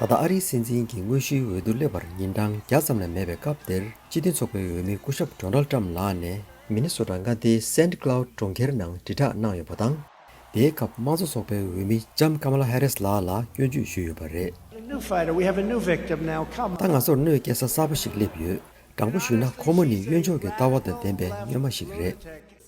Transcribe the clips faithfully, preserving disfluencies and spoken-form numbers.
ད་ལྟ་ཨ་རིའི་སྲིད་འཛིན་གྱི་དངོས་གཞིའི་འོས་བསྡུ་སླེབས་པར་ཉིན་གྲངས་བརྒྱ་ཙམ་ལས་མེད་པའི་སྐབས་དེར། སྤྱི་མཐུན་ཚོགས་པའི་འོས་མི་སྐུ་ཞབས་ཌོ་ནལ་ཊམ་ལགས་ནས་མི་ནི་སོ་ཊ་མངའ་སྡེའི་སེན་ཊི་ཀླའུཌ་གྲོང་ཁྱེར་ནང་དྲིལ་བསྒྲགས་གནང་ཡོད་པ་དང་། དེའི་སྐབས་དམངས་གཙོ་ཚོགས་པའི་འོས་མི་ལྕམ་ཀ་མ་ལ་ཧེ་རིས་ལགས་ལ་སྐྱོན་བརྗོད་ཞུས་ཡོད་པ་རེད། A new fighter. We have a new victim now. Come. ད་ང་ཚོར་གནོད་སྐྱེལ་ས་གསར་པ་ཞིག་སླེབས་ཡོད། དྲང་པོ་ཞུས་ན་ཁོ་མོ་ནི་གཡོན་ཕྱོགས་ཀྱི་ལྟ་བ་དང་ལྡན་པའི་སྨྱོན་མ་ཞིག་རེད།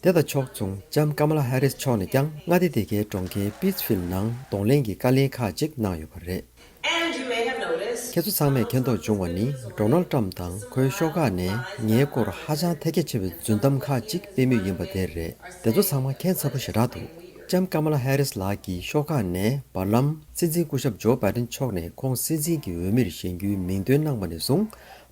དེ་དང་ཕྱོགས་མཚུངས་ལྕམ་ཀ་མ་ལ་ཧེ་རིས་མཆོག་ནས་ཀྱང་མངའ་སྡེ་དེ་གའི་གྲོང་ཁྱེར་པིཊ་ཕིལ་ནང་གདོང་ལེན་གྱི་བཀའ་ལན་ཁག་ཅིག་གནང་ཡོད་པ་རེད། And you may have noticed. ཁྱེད་ཚོ་ཚང་མས་མཁྱེན་རྟོགས་བྱུང་བ་ནི། ཌོ་ནལ་ཊམ་དང་ཁོའི་ཤོག་ཁག་ནས་ངའི་སྐོར་ཧ་ཅང་ཐལ་སྐྱེད་ཆེ་བའི་རྫུན་གཏམ་ཁག་ཅིག་སྤེལ་མུས་ཡིན་པ་དེ་རེད། དེ་ཚོ་ཚང་མ་ཁྱད་མཚར་པོ་ཞེ་དྲག་འདུག་ལྕམ་ཀ་མ་ལ་ཧེ་རིས་ལགས་ཀྱི་ཤོག་ཁག་ནས་བར་ལམ་སྲིད་འཛིན་སྐུ་ཞབས་ཇོ་བྷའི་ཌེན་མཆོག་ནས་ཁོང་སྲིད་འཛིན་གྱི་འོས་མིར་བཞེངས་རྒྱུའི་མིང་འདོན་གནང་བ་ནས་བཟུང་།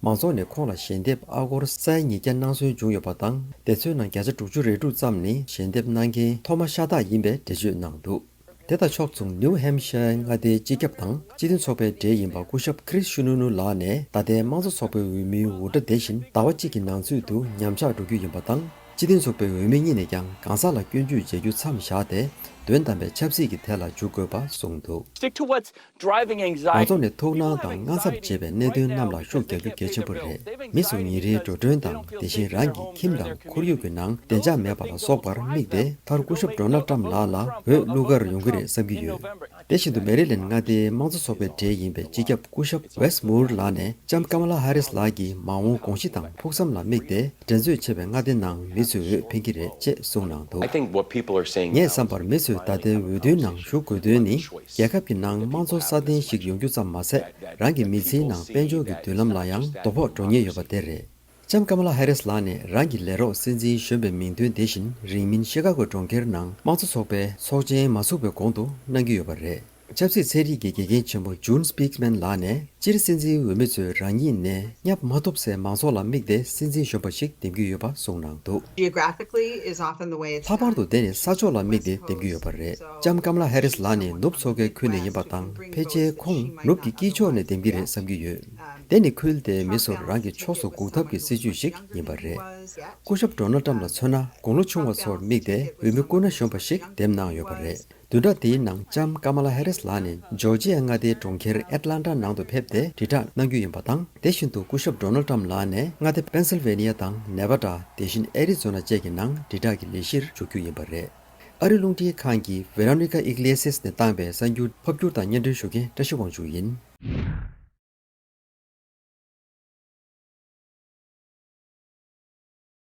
མང་ཚོགས་ནས་ཁོང་ལ་ཞལ་འདེབས་ཨ་སྒོར་ས་ཡ་ཉིས་བརྒྱ་གནང་སྲོལ་བྱུང་ཡོད་པ་དང་། དེ་ཚོའི་ནང་བརྒྱ་ཆ་དྲུག་ཅུ་རེ་དྲུག་ཙམ་ནི་ཞལ་འདེབས་གནང་མཁན་ཐོག་མ་ཤ་སྟག་ཡིན་པའི་འགྲེལ་བརྗོད་གནང་འདུག་དེ་དང་ཕྱོགས་མཚུངས་ནིའུ་ཧེམ་ཤར་མངའ་སྡེའི་སྤྱི་ཁྱབ་དང་སྤྱི་མཐུན་ཚོགས་པའི་གྲས་ཡིན་པ་སྐུ་ཞབས་ཁྲིས་ཤུ་ནུ་ནུ་ལགས་ནས་ད་ལྟའི་དམངས་གཙོ་ཚོགས་པའི་འོས་མིའི་འུར་སྒྲ་དེ་བཞིན་ཟླ་བ་གཅིག་གི་ནང་ཚུད་དུ་ཉམས་ཆག་འགྲོ་རྒྱུ་ཡིན་པ་དང་། སྤྱི་མཐུན་ཚོགས་པའི་འོས་མི་གཉིས་ནས་ཀྱང་གང་ཟག་ལ་སྐྱོན་བརྗོད་བྱེད་རྒྱུ་མཚམས་བཞག་སྟེ། དོན་དམ་པའི་ཆབ་སྲིད་ཀྱི་ཐད་ལ་འཇུག་དགོས་པ་གསུངས་འདུག Stick to what's driving anxiety. མང་ཚོགས་ནས་ཐུགས་སྣང་དང་དངངས་འཚབ་བྱེད་པའི་གནད་དོན་རྣམས་ལ་ཤུགས་རྒྱག་རྒྱུ་གལ་ཆེན་པོ་རེད། མི་ཚོ་ཉིན་རེའི་འགྲོ་གྲོན་དང་། དེ་བཞིན་རང་གི་ཁྱིམ་དང་ཁོར་ཡུག་གི་ནང་བདེ་འཇགས་མེད་པ་ལ་སོགས་པར་དམིགས་ཏེ། མཐར་སྐུ་ཞབས་ཌོ་ནལ་ཊམ་ལགས་ལ་འོས་བླུག་གར་ཡོང་གི་རེད་བསམ་གྱི་ཡོད། དེ་བཞིན་དུ་མེ་རི་ལེན་མངའ་སྡེའི་དམངས་གཙོ་ཚོགས་པའི་གྲས་ཡིན་པའི་སྤྱི་ཁྱབ་སྐུ་ཞབས་ཝེས་མུར་ལགས་ནས་ལྕམ་ཀ་མ་ལ་ཧ་རིས་ལགས་ཀྱི་མ་འོངས་དགོངས་གཞི་དང་ཕུགས་བསམ་ལ་དམིགས་ཏེ། འགྲན་རྩོད་ཆེ་བའི་མངའ་སྡེ་ནང་མི་ཚོས་འོས་འཕེན་གྱི་རེད་ཅེས་གསུངས་གནང་འདུག I think what people are saying ངས་བསམ་པར་མི་ཚོས་ད་ལྟའི་འོས་བསྡུའི་ནང་ཞུགས་དགོས་དོན་ནི། རྒྱལ་ཁབ་ཀྱི་ནང་དམངས་གཙོ་སྲ་བརྟན་ཞིག་ཡོང་རྒྱུ་ཙམ་མ་ཟད། རང་གི་མི་ཚེའི་ནང་དཔལ་འབྱོར་གྱི་མདུན་ལམ་ལ་ཡང་དོ་ཕོག་འགྲོ་ཉེན་ཡོད་པ་དེ་རེད། ལྕམ་ཀ་མ་ལ་ཧེ་རིས་ལགས་ནས་རང་གི་ལས་རོགས་སྲིད་འཛིན་གཞོན་པའི་མིང་འདོན་དེ་བཞིན་རིང་མིན་ཤི་ཀ་གོ་གྲོང་ཁྱེར་ནང་དམངས་གཙོ་ཚོགས་པའི་ཚོགས་ཆེན་མ་ཚུགས་པའི་གོང་དུ་གནང་གི་ཡོད་པ་རེད། ཆབ་སྲིད་ཚན་རིག་གི་དགེ་རྒན་ཆེན་པོ་ཇུན་སྤིག་མན་ལགས་ནས། སྤྱིར་སྲིད་འཛིན་འོས་མི་ཚོས་རང་ཉིད་ནས་བསྙབ་མ་ཐུབ་སའི་མང་ཚོགས་ལ་དམིགས་ཏེ་སྲིད་འཛིན་གཞོན་པ་ཞིག་འདེམས་ཀྱི་ཡོད་པ་གསུངས་གནང་འདུག Geographically is often the way it's ལྷག་པར་དུ་དེ་ནི་ས་ཕྱོགས་ལ་དམིགས་ཏེ་འདེམས་ཀྱི་ཡོད་པ་རེད། ལྕམ་ཀམ་ལ་ཧེ་རིས་ལགས་ནི་ནུབ་མཚོ་ཁའི་ཁུལ་ནས་ཡིན་པ་དང་། ཕལ་ཆེར་ཁོང་ནུབ་ཀྱི་དཀྱིལ་ཕྱོགས་ནས་འདེམས་ཀྱི་རེད་བསམ་གྱི་ཡོད། དེ་ནི་ཁུལ་དེའི་མི་ཚོར་རང་གི་ཕྱོགས་སུ་སྒུག་ཐབས་ཀྱི་སྲིད་ཇུས་ཤིག་ཡིན་པ་རེད། སྐུ་ཞབས་ཌོ་ནལ་ཊམ་ལ་མཚོན་ན། དགུང་ལོ་ཆུང་བ་ཚོར་དམིགས་ཏེ་འོས་མི་སྐུ་ན་གཞོན་པ་ཞིག་འདེམས་གནང་ཡོད་པ་རེད། བདུན་ཕྲག་འདིའི་ནང་ལྕམ་ཀ་མ་ལ་ཧེ་རིས་ལགས་ནི་ཇོར་ཇི་ཡ་མངའ་སྡེའི་གྲོང་ཁྱེར་ཨེ་ཊ་ལན་ཊ་ནང་དུ་ཕེབས་ཏེ་དྲིལ་བསྒྲགས་གནང་རྒྱུ་ཡིན་པ་དང་། དེ་བཞིན་དུ་སྐུ་ཞབས་ཌོ་ནལ་ཊམ་ལགས་ནས་མངའ་སྡེ་པེན་སིལ་ཝེ་ནི་ཡ་དང་ནེ་བྷ་ཌ། དེ་བཞིན་ཨེ་རི་ཛོ་ན་བཅས་ཀྱི་ནང་དྲིལ་བསྒྲགས་ཀྱི་ལས་གཞིར་ཞུགས་རྒྱུ་ཡིན་པ་རེད། ཨ་རི་རླུང་འཕྲིན་ཁང་གི་ཝེ་རོ་ནི་ཀ་ཨི་གླེ་སིས་ནས་བཏང་བའི་གསར་འགྱུར་ཕབ་སྒྱུར་དང་སྙན་སྒྲོན་ཞུ་མཁན་བཀྲ་ཤིས་དབང་ཕྱུག་ཡིན།